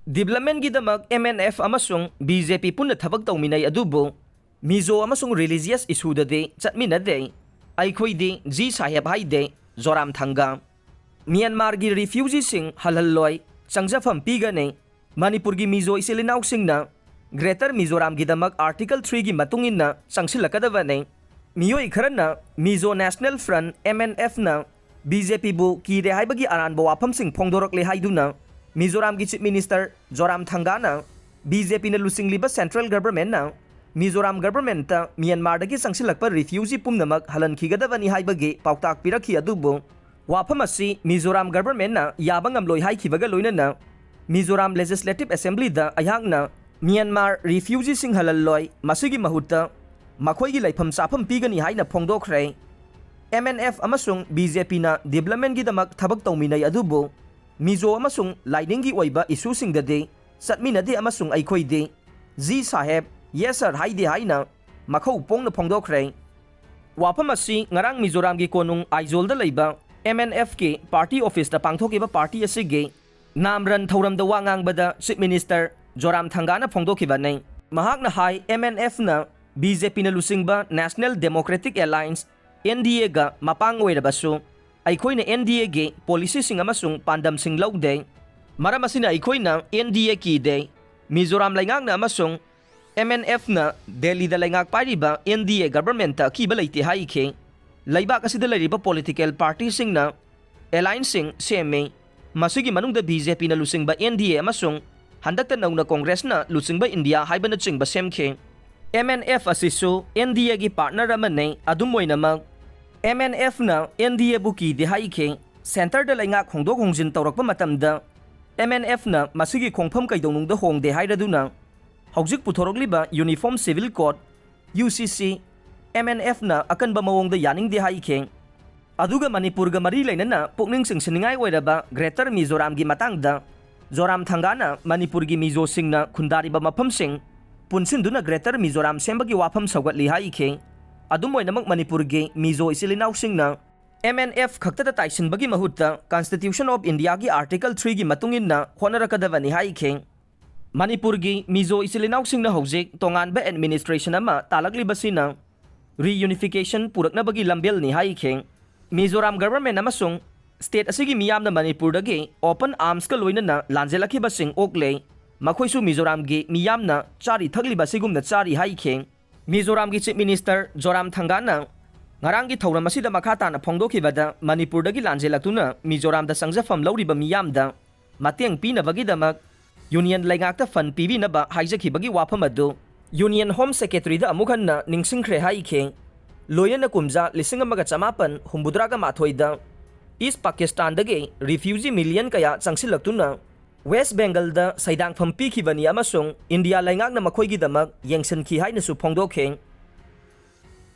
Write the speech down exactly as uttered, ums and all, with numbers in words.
Developmentꯒꯤꯗꯃꯛ M N F ꯑꯃꯁꯨꯡ B J P ꯄꯨꯟꯅ ꯊꯕꯛ ꯇꯧꯃꯤꯟꯅꯩ, ꯑꯗꯨꯕꯨ ꯃꯤꯖꯣ ꯑꯃꯁꯨꯡ religious issueꯗꯗꯤ ꯆꯠꯃꯤꯟꯅꯗꯦ꯫ ꯑꯩꯈꯣꯏꯗꯤ ꯖꯤ ꯁꯥꯍꯦꯕ ꯍꯥꯏꯗꯦ, ꯖꯣꯔꯥꯝ ꯊꯪꯒꯥ꯫ ꯃ꯭ꯌꯥꯟꯃꯥꯔꯒꯤ refugeeꯁꯤꯡ ꯍꯜꯍꯜꯂꯣꯏ, ꯆꯪꯖꯐꯝ ꯄꯤꯒꯅꯤ꯫ ꯃꯅꯤꯄꯨꯔꯒꯤ ꯃꯤꯖꯣ ꯏꯆꯤꯜ ꯏꯅꯥꯎꯁꯤꯡꯅ Greater ꯃꯤꯖꯣꯔꯥꯝꯒꯤꯗꯃꯛ Article threeꯒꯤ ꯃꯇꯨꯡ ꯏꯟꯅ ꯆꯪꯁꯤꯜꯂꯛꯀꯗꯕꯅꯤ꯫ ꯃꯤꯑꯣꯏ ꯈꯔꯅ Mizo National Front, M N Fꯅ B J Pꯕꯨ ꯀꯤꯔꯦ ꯍꯥꯏꯕꯒꯤ ꯑꯔꯥꯟꯕ ꯋꯥꯐꯝꯁꯤꯡ ꯐꯣꯡꯗꯣꯔꯛꯂꯦ ꯍꯥꯏꯗꯨꯅ ꯃꯤꯖꯣꯔꯥꯝꯒꯤ Chief Minister ꯖꯣꯔꯥꯝ ꯊꯪꯒꯥꯅ B J Pꯅ ꯂꯨꯆꯤꯡꯂꯤꯕ central governmentꯅ Mizoram governmentꯇ ꯃ꯭ꯌꯥꯟꯃꯥꯔꯗꯒꯤ ꯆꯪꯁꯤꯜꯂꯛꯄ refugee ꯄꯨꯝꯅꯃꯛ ꯍꯜꯍꯟꯈꯤꯒꯗꯕꯅꯤ ꯍꯥꯏꯕꯒꯤ ꯄꯥꯎꯇꯥꯛ ꯄꯤꯔꯛꯈꯤ, ꯑꯗꯨꯕꯨ ꯋꯥꯐꯝ ꯑꯁꯤ ꯃꯤꯖꯣꯔꯥꯝ governmentꯅ ꯌꯥꯕ ꯉꯝꯂꯣꯏ ꯍꯥꯏꯈꯤꯕꯒ ꯂꯣꯏꯅꯅ ꯃꯤꯖꯣꯔꯥꯝ Legislative Assemblyꯗ ꯑꯩꯍꯥꯛꯅ ꯃ꯭ꯌꯥꯟꯃꯥꯔ refugeeꯁꯤꯡ ꯍꯜꯍꯜꯂꯣꯏ, ꯃꯁꯤꯒꯤ ꯃꯍꯨꯠꯇ ꯃꯈꯣꯏꯒꯤ ꯂꯩꯐꯝ ꯆꯥꯐꯝ ꯄꯤꯒꯅꯤ ꯍꯥꯏꯅ ꯐꯣꯡꯗꯣꯛꯈ꯭ꯔꯦ꯫ M N F ꯑꯃꯁꯨꯡ B J Pꯅ developmentꯒꯤꯗꯃꯛ ꯊꯕꯛ ꯇꯧꯃꯤꯟꯅꯩ, ꯑꯗꯨꯕꯨ ꯃꯤꯖꯣ ꯑꯃꯁꯨꯡ ꯂꯥꯏꯅꯤꯡꯒꯤ ꯑꯣꯏꯕ issueꯁꯤꯡꯗꯗꯤ ꯆꯠꯃꯤꯟꯅꯗꯦ ꯑꯃꯁꯨꯡ ꯑꯩꯈꯣꯏꯗꯤ ꯖꯤ ꯁꯥꯍꯦꯕ, yes sir ꯍꯥꯏꯗꯦ ꯍꯥꯏꯅ ꯃꯈꯧ ꯄꯣꯡꯅ ꯐꯣꯡꯗꯣꯛꯈ꯭ꯔꯦ꯫ ꯋꯥꯐꯝ ꯑꯁꯤ ꯉꯔꯥꯡ ꯃꯤꯖꯣꯔꯥꯝꯒꯤ ꯀꯣꯅꯨꯡ ꯑꯥꯏꯖꯣꯜꯗ ꯂꯩꯕ M N Fꯀꯤ party officeꯇ ꯄꯥꯡꯊꯣꯛꯈꯤꯕ party ꯑꯁꯤꯒꯤ ꯅꯥꯝꯔꯟ ꯊꯧꯔꯝꯗ ꯋꯥ ꯉꯥꯡꯕꯗ Chief Minister ꯖꯣꯔꯥꯝ ꯊꯪꯒꯥꯅ ꯐꯣꯡꯗꯣꯛꯈꯤꯕꯅꯤ꯫ ꯃꯍꯥꯛꯅ ꯍꯥꯏ, M N Fꯅ B J Pꯅ ꯂꯨꯆꯤꯡꯕ National Democratic Alliance, N D Aꯒ ꯃꯄꯥꯡ ꯑꯣꯏꯔꯕꯁꯨ, ꯑꯩꯈꯣꯏꯅ N D Aꯒꯤ policyꯁꯤꯡ ꯑꯃꯁꯨꯡ ꯄꯥꯟꯗꯝꯁꯤꯡ ꯂꯧꯗꯦ꯫ ꯃꯔꯝ ꯑꯁꯤꯅ ꯑꯩꯈꯣꯏꯅ N D A ꯀꯤꯗꯦ꯫ ꯃꯤꯖꯣꯔꯥꯝ ꯂꯩꯉꯥꯛꯅ ꯑꯃꯁꯨꯡ M N Fꯅ ꯗꯦꯜꯂꯤꯗ ꯂꯩꯉꯥꯛ ꯄꯥꯏꯔꯤꯕ N D A governmentꯇ ꯑꯀꯤꯕ ꯂꯩꯇꯦ ꯍꯥꯏꯈꯤ꯫ ꯂꯩꯕꯥꯛ ꯑꯁꯤꯗ ꯂꯩꯔꯤꯕ political partyꯁꯤꯡꯅ allianceꯁꯤꯡ ꯁꯦꯝꯃꯤ꯫ ꯃꯁꯤꯒꯤ ꯃꯅꯨꯡꯗ B J Pꯅ ꯂꯨꯆꯤꯡꯕ N D A ꯑꯃꯁꯨꯡ ꯍꯟꯗꯛꯇ ꯅꯧꯅ Congressꯅ ꯂꯨꯆꯤꯡꯕ ꯏꯟꯗꯤꯌꯥ ꯍꯥꯏꯕꯅꯆꯤꯡꯕ ꯁꯦꯝꯈꯤ꯫ M N F ꯑꯁꯤꯁꯨ N D Aꯒꯤ partner ꯑꯃꯅꯤ꯫ ꯑꯗꯨꯝ ꯑꯣꯏꯅꯃꯛ, M N Fꯅ N D Aꯕꯨ ꯀꯤꯗꯦ ꯍꯥꯏꯈꯤ꯫ Centreꯗ ꯂꯩꯉꯥꯛ ꯍꯣꯡꯗꯣꯛ ꯍꯣꯡꯖꯤꯟ ꯇꯧꯔꯛꯄ ꯃꯇꯝꯗ M N Fꯅ ꯃꯁꯤꯒꯤ ꯈꯣꯡꯐꯝ ꯀꯩꯗꯧꯅꯨꯡꯗ ꯍꯣꯡꯗꯦ ꯍꯥꯏꯔꯗꯨꯅ ꯍꯧꯖꯤꯛ ꯄꯨꯊꯣꯔꯛꯂꯤꯕ Uniform Civil Code, U C C, M N Fꯅ ꯑꯀꯟꯕ ꯃꯑꯣꯡꯗ ꯌꯥꯅꯤꯡꯗꯦ ꯍꯥꯏꯈꯤ꯫ ꯑꯗꯨꯒ ꯃꯅꯤꯄꯨꯔꯒ ꯃꯔꯤ ꯂꯩꯅꯅ ꯄꯨꯛꯅꯤꯡ ꯆꯤꯡꯁꯤꯟꯅꯤꯡꯉꯥꯏ ꯑꯣꯏꯔꯕ Greater ꯃꯤꯖꯣꯔꯥꯝꯒꯤ ꯃꯇꯥꯡꯗ ꯖꯣꯔꯥꯝ ꯊꯪꯒꯥꯅ ꯃꯅꯤꯄꯨꯔꯒꯤ ꯃꯤꯖꯣꯁꯤꯡꯅ ꯈꯨꯟꯗꯥꯔꯤꯕ ꯃꯐꯝꯁꯤꯡ ꯄꯨꯟꯁꯤꯟꯗꯨꯅ Greater ꯃꯤꯖꯣꯔꯥꯝ ꯁꯦꯝꯕꯒꯤ ꯋꯥꯐꯝ ꯁꯧꯒꯠꯂꯤ ꯍꯥꯏꯈꯤ꯫ ꯑꯗꯨꯝ ꯑꯣꯏꯅꯃꯛ, ꯃꯅꯤꯄꯨꯔꯒꯤ ꯃꯤꯖꯣ ꯏꯆꯤꯜ ꯏꯅꯥꯎꯁꯤꯡꯅ ꯑꯦꯝ ꯑꯦꯟ ꯑꯦꯐ ꯈꯛꯇꯗ ꯇꯥꯏꯁꯤꯟꯕꯒꯤ ꯃꯍꯨꯠꯇ Constitution of Indiaꯒꯤ Article threeꯒꯤ ꯃꯇꯨꯡ ꯏꯟꯅ ꯍꯣꯠꯅꯔꯛꯀꯗꯕꯅꯤ ꯍꯥꯏꯈꯤ꯫ ꯃꯅꯤꯄꯨꯔꯒꯤ ꯃꯤꯖꯣ ꯏꯆꯤꯜ ꯏꯅꯥꯎꯁꯤꯡꯅ ꯍꯧꯖꯤꯛ ꯇꯣꯉꯥꯟꯕ administration ꯑꯃ ꯇꯥꯜꯂꯛꯂꯤꯕꯁꯤꯅ reunification ꯄꯨꯔꯛꯅꯕꯒꯤ ꯂꯝꯕꯦꯜꯅꯤ ꯍꯥꯏꯈꯤ꯫ ꯃꯤꯖꯣꯔꯥꯝ government ꯑꯃꯁꯨꯡ state ꯑꯁꯤꯒꯤ ꯃꯤꯌꯥꯝꯅ ꯃꯅꯤꯄꯨꯔꯗꯒꯤ open armsꯀ ꯂꯣꯏꯅꯅ ꯂꯥꯟꯖꯦꯜꯂꯛꯈꯤꯕꯁꯤꯡ ꯑꯣꯛꯂꯦ꯫ ꯃꯈꯣꯏꯁꯨ ꯃꯤꯖꯣꯔꯥꯝꯒꯤ ꯃꯤꯌꯥꯝꯅ ꯆꯥꯔꯤ ꯊꯛꯂꯤꯕ ꯑꯁꯤꯒꯨꯝꯅ ꯆꯥꯔꯤ ꯍꯥꯏꯈꯤ꯫ ꯃꯤꯖꯣꯔꯥꯝꯒꯤ Chief Minister ꯖꯣꯔꯥꯝꯊꯪꯒꯥꯅ ꯉꯔꯥꯡꯒꯤ ꯊꯧꯔꯝ ꯑꯁꯤꯗ ꯃꯈꯥ ꯇꯥꯅ ꯐꯣꯡꯗꯣꯛꯈꯤꯕꯗ, ꯃꯅꯤꯄꯨꯔꯗꯒꯤ ꯂꯥꯟꯖꯦꯜꯂꯛꯇꯨꯅ ꯃꯤꯖꯣꯔꯥꯝꯗ ꯆꯪꯖꯐꯝ ꯂꯧꯔꯤꯕ ꯃꯤꯌꯥꯝꯗ ꯃꯇꯦꯡ ꯄꯤꯅꯕꯒꯤꯗꯃꯛ Union ꯂꯩꯉꯥꯛꯇ fund ꯄꯤꯕꯤꯅꯕ ꯍꯥꯏꯖꯈꯤꯕꯒꯤ ꯋꯥꯐꯝ ꯑꯗꯨ Union Home Secretaryꯗ ꯑꯃꯨꯛ ꯍꯟꯅ ꯅꯤꯡꯁꯤꯡꯈ꯭ꯔꯦ ꯍꯥꯏꯈꯤ꯫ ꯂꯣꯏꯅꯅ ꯀꯨꯝꯖꯥ ꯂꯤꯁꯤꯡ ꯑꯃꯒ ꯆꯃꯥꯄꯟ ꯍꯨꯝꯐꯨꯇꯔꯥꯒ ꯃꯥꯊꯣꯏꯗ East Pakistanꯗꯒꯤ refugee million ꯀꯌꯥ ꯆꯪꯁꯤꯜꯂꯛꯇꯨꯅ West Bengalꯗ ꯁꯩꯗꯥꯡꯐꯝ ꯄꯤꯈꯤꯕꯅꯤ ꯑꯃꯁꯨꯡ ꯏꯟꯗꯤꯌꯥ ꯂꯩꯉꯥꯛꯅ ꯃꯈꯣꯏꯒꯤꯗꯃꯛ ꯌꯦꯡꯁꯤꯟꯈꯤ ꯍꯥꯏꯅꯁꯨ ꯐꯣꯡꯗꯣꯛꯈꯤ꯫